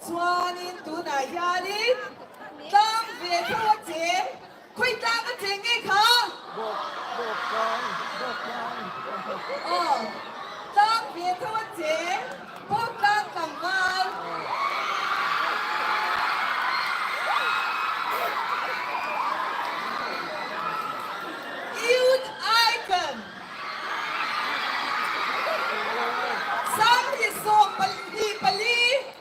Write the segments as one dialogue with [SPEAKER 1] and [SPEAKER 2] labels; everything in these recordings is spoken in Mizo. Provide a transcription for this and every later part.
[SPEAKER 1] Chuanin tunah hianin tlang ve tho a cheng, khawi tlang a cheng nge kha? Aw, tlang ve tho a cheng, Bawktlang tlangval. Youth Icon. 24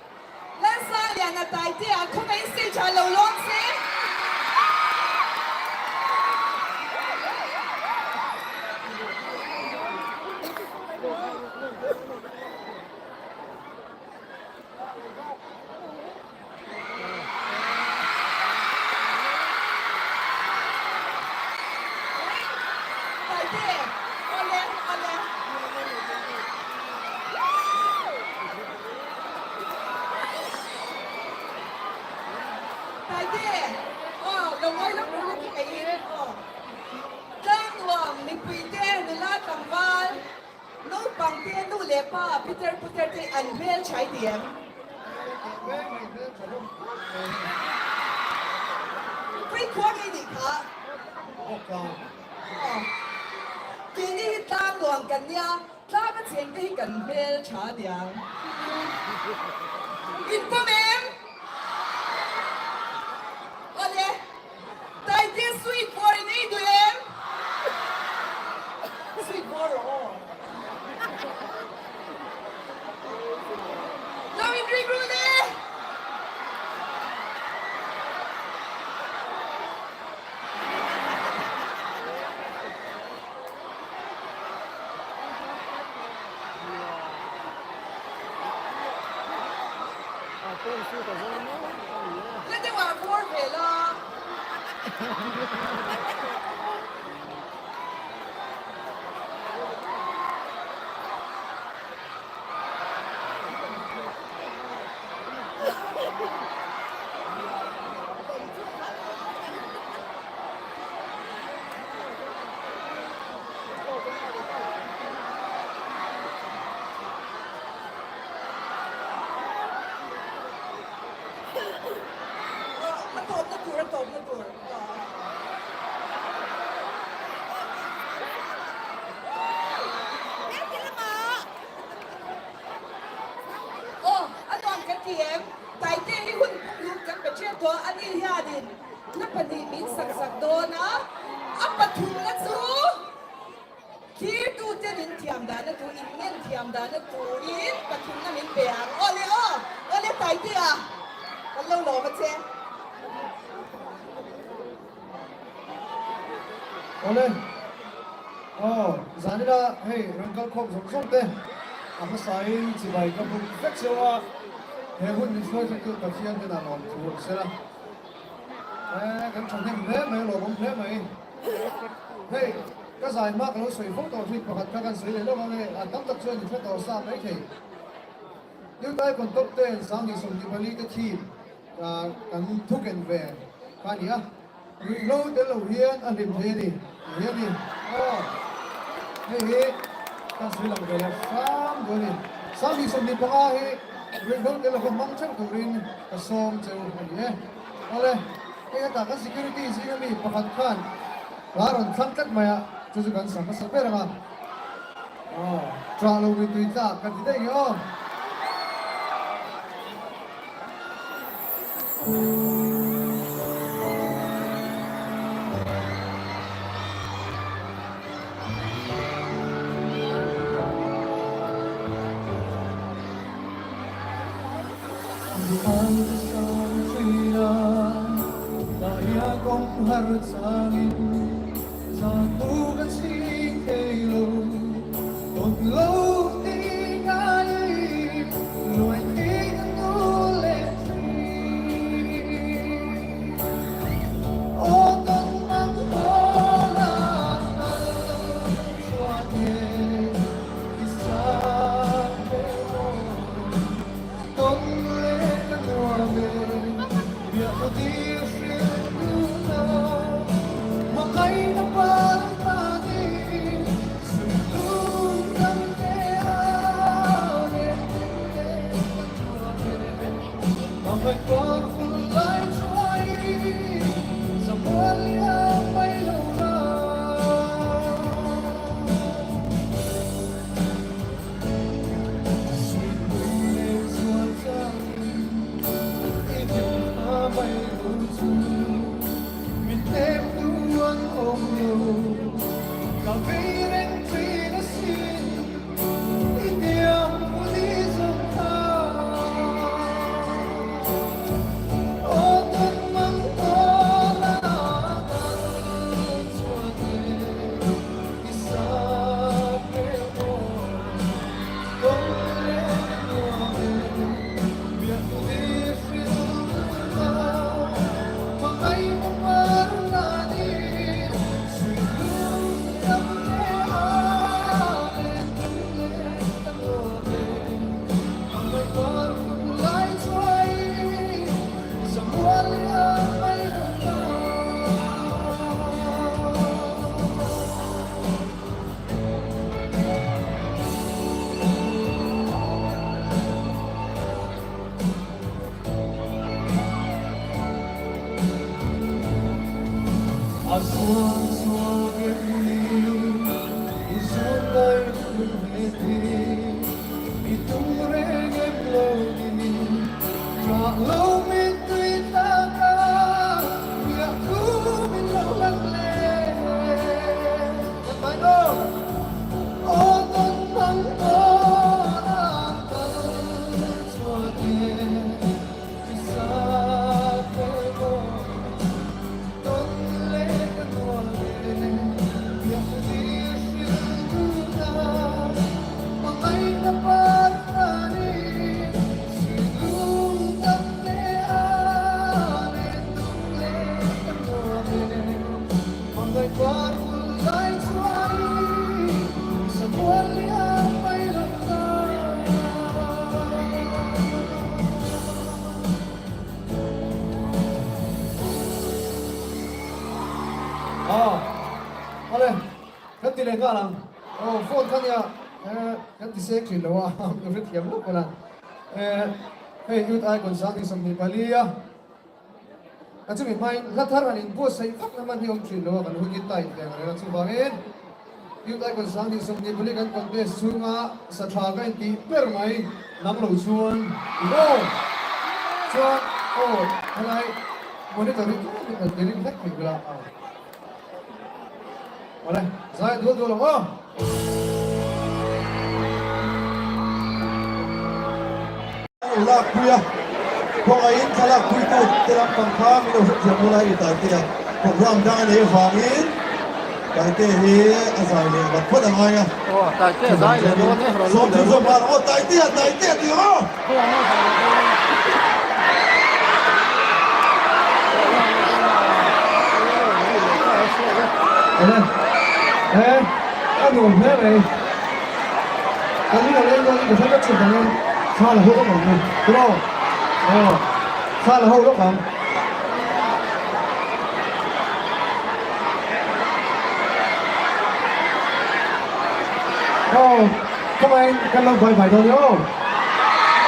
[SPEAKER 1] Lalsaliana Taitea khawngaih stage ah lo lawn se. Taite, awle, awle. Taite, aw, lo ngawi lawk rawh le khawngaih in, aw. Tlangnuam mipuite nula tlangval. Naupang te nu leh pa Peter Puter te an hmel chhai ti em? Khawi khua ngei nih kha? Keini hi tlang nuam kan nia, tlang a cheng te hi kan hmel tha niang. In pawm em? Awle. Taite sweet bawr in ei duh em? Sweet bawr rawh aw. Lo in ring run e. Hla deuh ah bawr ve la. A tawpna tur, a tawpna tur. Aw, a nuam kan ti em? Taite hi hun pumhlum kan pe ṭep tawh a, ani hianin na pahnih min sak sak dawn a, a pathumna chu Thirtuten in thiam dahna tur, in ngen thiam dahna turin pathumna min pe ang. Aw le aw, aw le Taitea, kan lo lawm a che.
[SPEAKER 2] Aw le, aw zanina hei rawn kal khawm zawng zawng te a hmasain chibai ka buk vek cheu a, he hun min hruai theitu Pathian hnenah lawm thu awm sela. E kan thahnem hle mai, lawmawm hle mai. Hei, ka zai hma ka lo sawi fo tawh thin pakhat kha kan sawi leh lawk ang e, a tam tak chuan in hre tawh sa mai thei. Youth Icon Top 10 2024 te theme kan thuken ve kha a ni a, ruihhlo tel lo hian a hlim thei a ni tih hi a ni. Aw, hei hi kan sawi lang ve leh hram duh a ni. 2025 hi ruihhlo tel lova hmang theuh turin ka sawm cheu a ni e. Awle, hei hetah kan security zinga mi pakhat khan hla rawn thlang tlat mai a, chu chu kan sa hmasa ber ang a. Aw, ṭah lo mi tui tlak ka ti daih nge aw. Ah, ale, kan ti leh nghal ang. Oh, phone kha nia, eh, kan ti sek thin lo a, ka hre thiam lawk bawk a. Eh, hei Youth Icon 2024 a, a chumi hmain hla thar han inbuatsaih vak na hman hi awm thin lo a, kan hun hi tight ve ang reng a, chuvangin Youth Icon 2024 kan contest chhunga sa tha ka intih ber mai nang lo chuan i aw chuan aw helai monitor hi tlem in kan ti ring hlek thei bula a awle zai dual dual ang aw.
[SPEAKER 3] Lo lakpui a, kawngaihin thlalakpuitu te lampang kha min lo hrethiam dawn a hei Taitea program dang a nei avangin Taitea hi a zai leh vat vat a ngai a. Chuvang chuanin sawm chhunzawm nghal ang aw Taitea Taitea tih ang aw.
[SPEAKER 2] Awle e a nuam hle mai. Kan in a leng dawn in ka hre vek chhun dangin thla la ho lawk ang u tiraw aw thla la ho lawk ang. Aw khawngaihin kan lo bye bye dawn i aw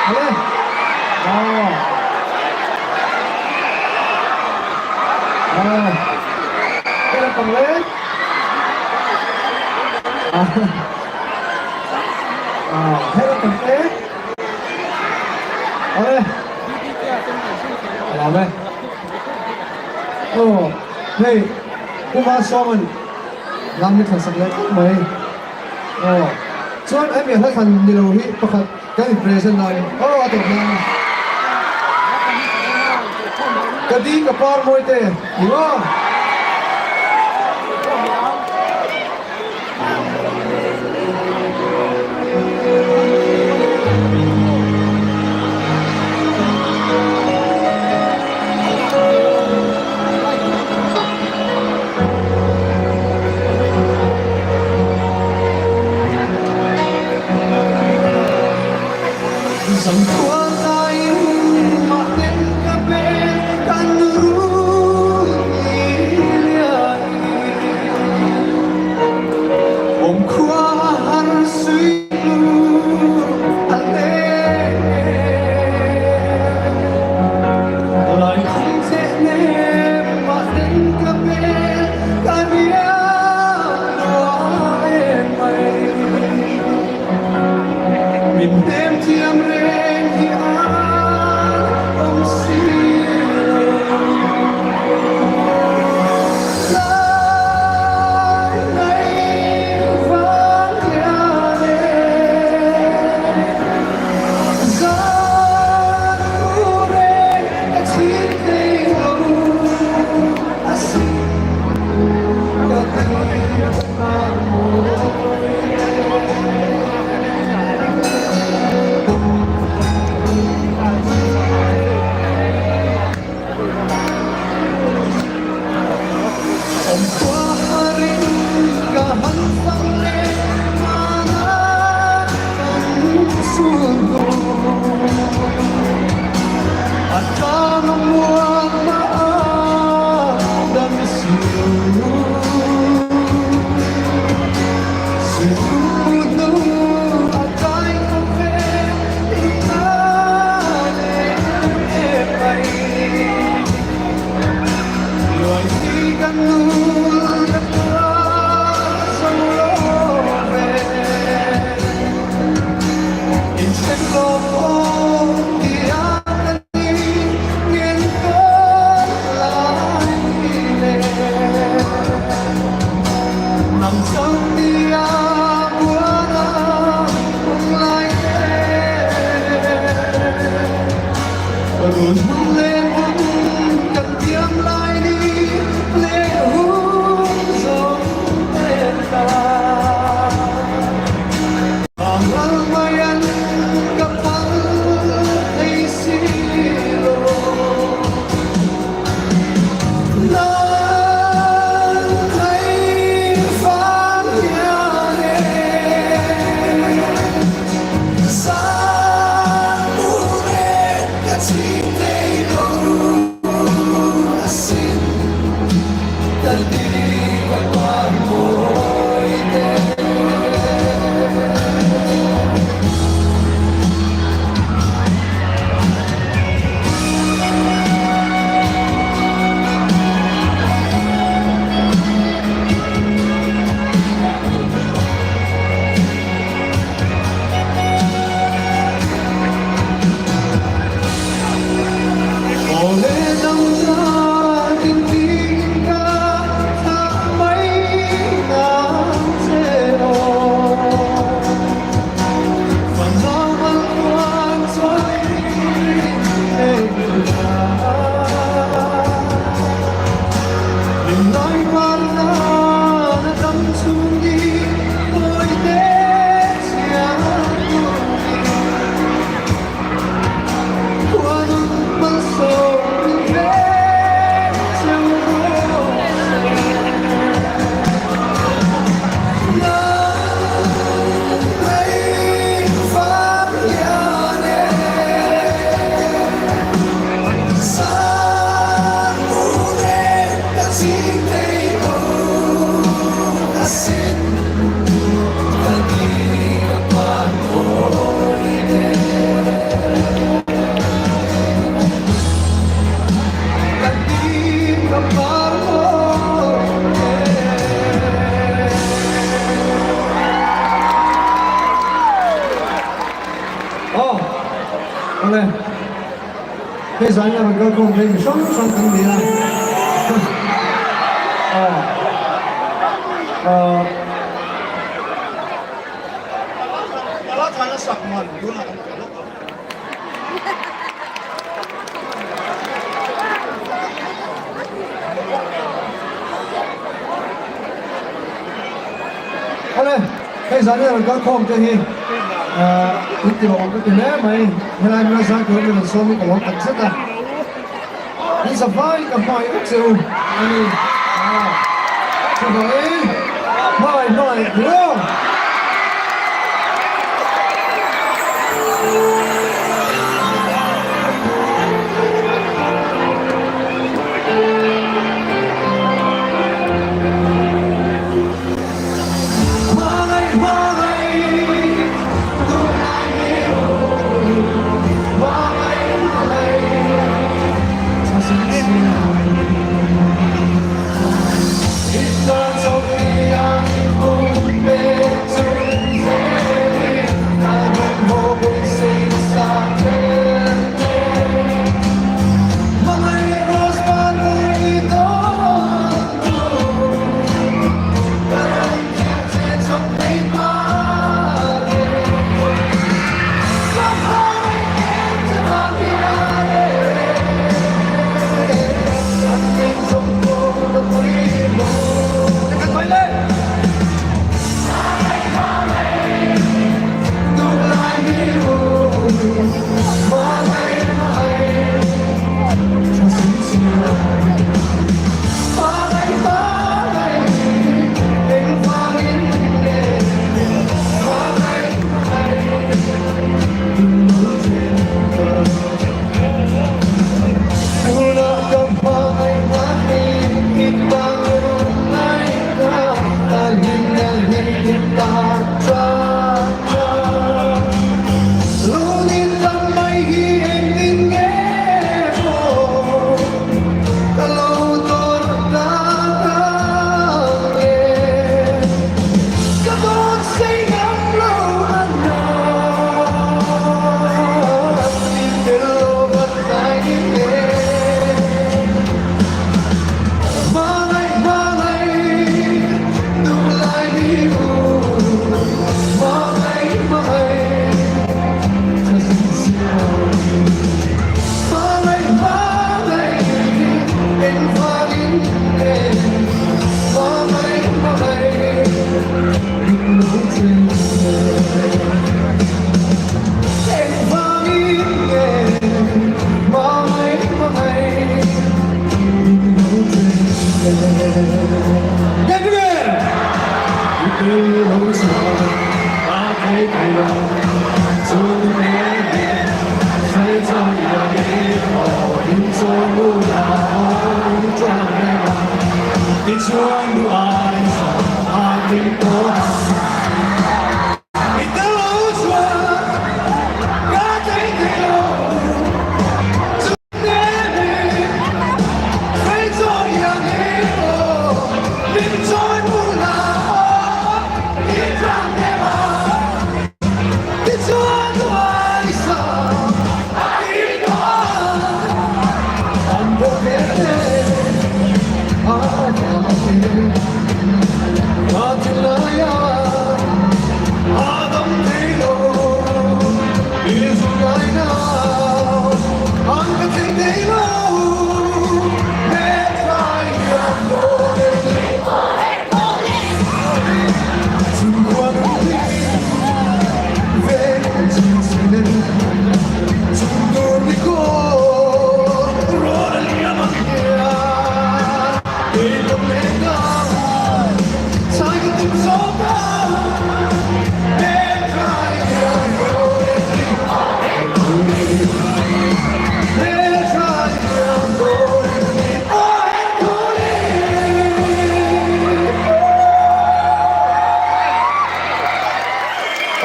[SPEAKER 2] ale aw aw ka la pang le. Hei Puma Sawman lam hi thlan sak leh tlat mai aw chuan hemi hla thlan ni lo hi pakhat kan in present lai aw a tawp nan ka ding ka par mawi te ni maw. Aw, awle, hei zan hian rawn kalkhawm phei mi hrang hrang kan ni a. Aw, aw. Awle, hei zan hian rawn kalkhawm te hi in ti lawm ka ti hle mai. Helai hmuna zai tur min rawn sawm hi ka lawm tak zet a. In zavai ka hmangaih vek che u a ni. Chuvangin hmangaih hmangaih tur aw.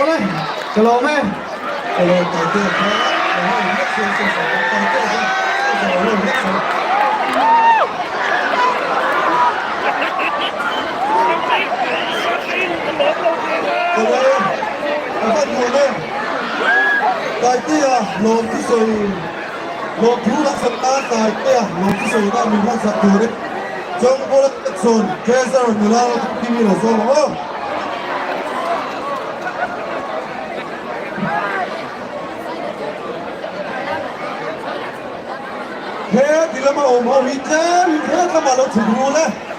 [SPEAKER 2] Awle, ka lawm e.
[SPEAKER 3] Ka lawm Taitea kha ka ho hlek se se se Taitea kha ka ho hlek se. Ka lawm e, ka van nuam e. Taitea lawm thusawi lawm thu lam sak tan Taitea lawm thusawi na min hman sak turin Chawngkawla Jackson Treasurer nula Kimi lo zawm ang aw. He ti lama awm ho hi tlem in he tlama lo chhuk rul e.